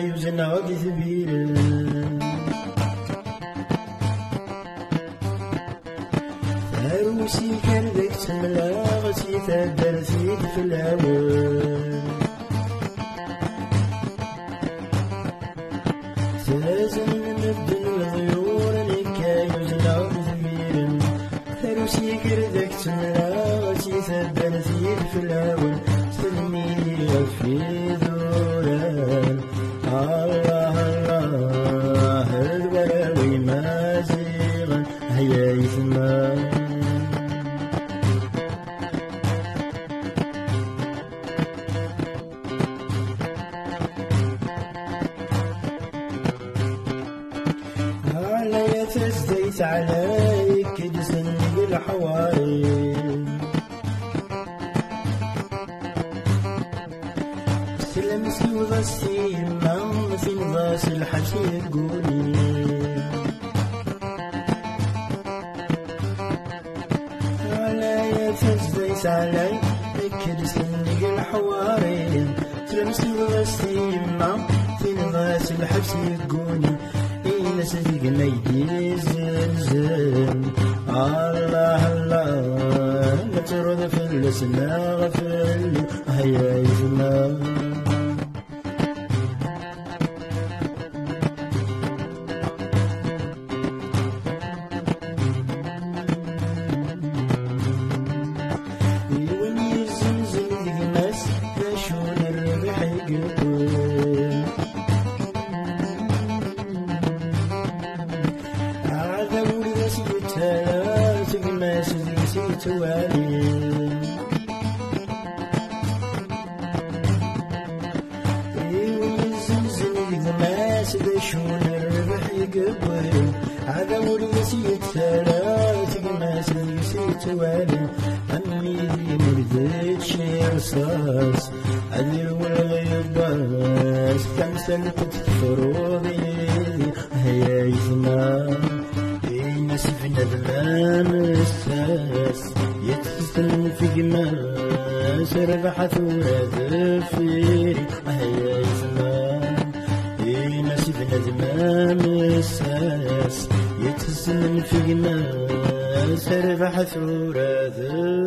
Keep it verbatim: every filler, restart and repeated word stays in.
Yuzneɣ-d itbiren. Arus ikerrek ttmlaɣ si taddart-id fell-awen. Ttaznen medden leḍyur, nekk ay uzneɣ-d itbiren. Arus ikerrek ttmlaɣ si taddart-id fell-awen. Slemini ɣef idurar. Allah, Allah, d warraw imaziɣen, hya yetma. Ɛlaya tazdayt ɛlay, k-id-sen deg leḥwari. Tlamt yiwḍas yemma, tinḍas lḥaǧ yegguni. Ɛlaya tazdayt ɛlay, kked sennig leḥwari. Tlamt yiwḍas yemma, tinḍas lḥaǧ yegguni. Ines deg ma yedizzen. Allah, Allah, ma truḍ fell-as neɣ fell-i, haya yetma. I win yezzenzen gma-s, d acu n rrbeḥ i yewwi? Aɛdaw ur d as-yettara, gma-s deg-s yettwali. I win yezzenzen gma-s, d acu n rrbeḥ i yewwi? Aɛdaw ur as-yettara, gma-s deg-s yettwali. Am yidim ur d-ičči rṣas, ad irwel yibbas, tamsalt tefruḍ yid-i, ay aytma. Ini-as i bnadem amessas, yettsen f gma-s, rrbeḥ tura deffir-i, ay aytma. Ini-as i bnadem amessas, yettsen f gma-s, rrbeḥ tura deffir-i.